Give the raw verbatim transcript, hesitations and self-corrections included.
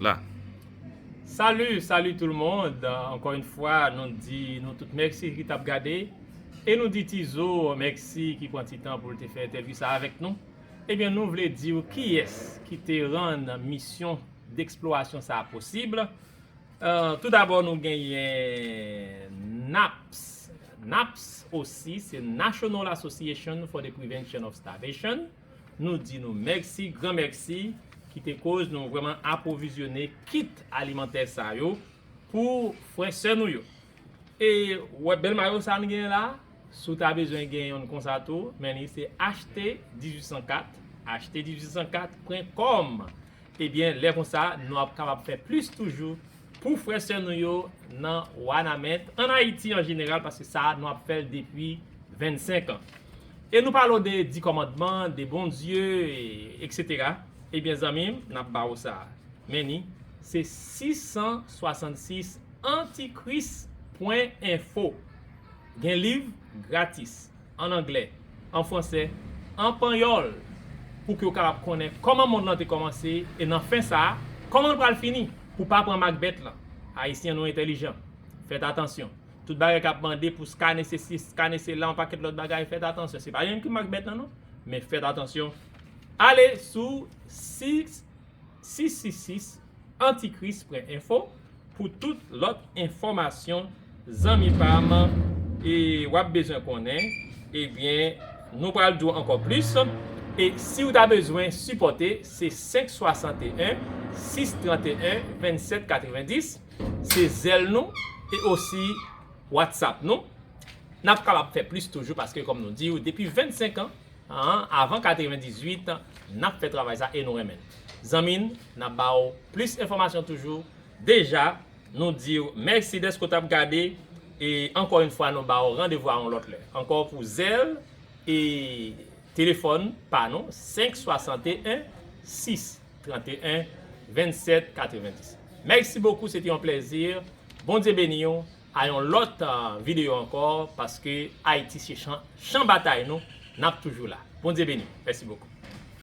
La. Salut, salut tout le monde. Ankò yon fwa, nou di nou tout mèsi ki t ap gade. E nou di Tizo mèsi ki pran ti tan pou l te fè entèvyou sa avèk nou. Ebyen, nou vle di w kiyès ki te rann misyon deksplorasyon sa a posib. Euh, tout dabò, nou genyen NAPS. NAPS osi, se National Association for the Prevention of Starvation. Nou di nou mèsi, gran mèsi, ki te koz nou vrèman apwovizyone kit alimantè sa yo pou frè sè nou yo. E wè bèl mayo sa n genyen la, si w ta bezwen gen yonn konsa tou, men li se achte dizuit san kat, achte dizuit san kat pwen kòm. Ebyen, lè konsa, nou ap kapab fè plis toujou pou frè sè nou yo nan Wanament, ann Ayiti an jeneral, paske sa, nou ap fè l depi vennsenk an. E nou pale w de Di Kòmandman, de Bondye, e- etsetera. Ebyen, zanmi m, n ap ba w sa. Men ni, se sis san swasannsis antikris pwen enfo. Gen liv gratis, an anglè, an fransè, an panyòl, pou ke w kapab konnen kòman mond lan te kòmanse e nan fen sa a, kòman l pral fini, pou pa pran mak bèt lan. Ayisyen, nou entèlijan. Fèt atansyon. Tout bagay k ap mande pou skane sesi, skane sela, yon pakèt lòt bagay, fèt atansyon. Se pa li menm ki mak bèt lan, non. Men fèt atansyon. Ale sou sis sis sis sis antikris pwen enfo pou tout lòt enfòmasyon, zanmi pa m, e w ap bezwen konnen, ebyen, nou pral di w ankò plis. E si w ta bezwen sipòte, se senk swasanteyen, sis tranteyen, vennsèt katrevenndis, se Zelle nou, e osi WhatsApp nou. N ap kapab fè plis toujou, paske kòm nou di w, depi vennsenk an, an, avan katrevendizuit, n ap fè travay sa e nou renmen l. Zanmi n, n ap ba w plis enfòmasyon toujou. Deja, nou di w mèsi dèske w t ap gade, e ankò yon fwa, nou ba w randevou a yon lòt lè. Ankò pou Zelle, e telefòn pa nou, senk swasanteyen, sis tranteyen, vennsèt katrevenndis. Mèsi bokou, se te yon plèzi. Bondye beni w. A yon lòt, euh, videyo ankò, paske Ayiti se chan, chan batay nou, n ap toujou la. Bondye beni w. Mèsi bokou.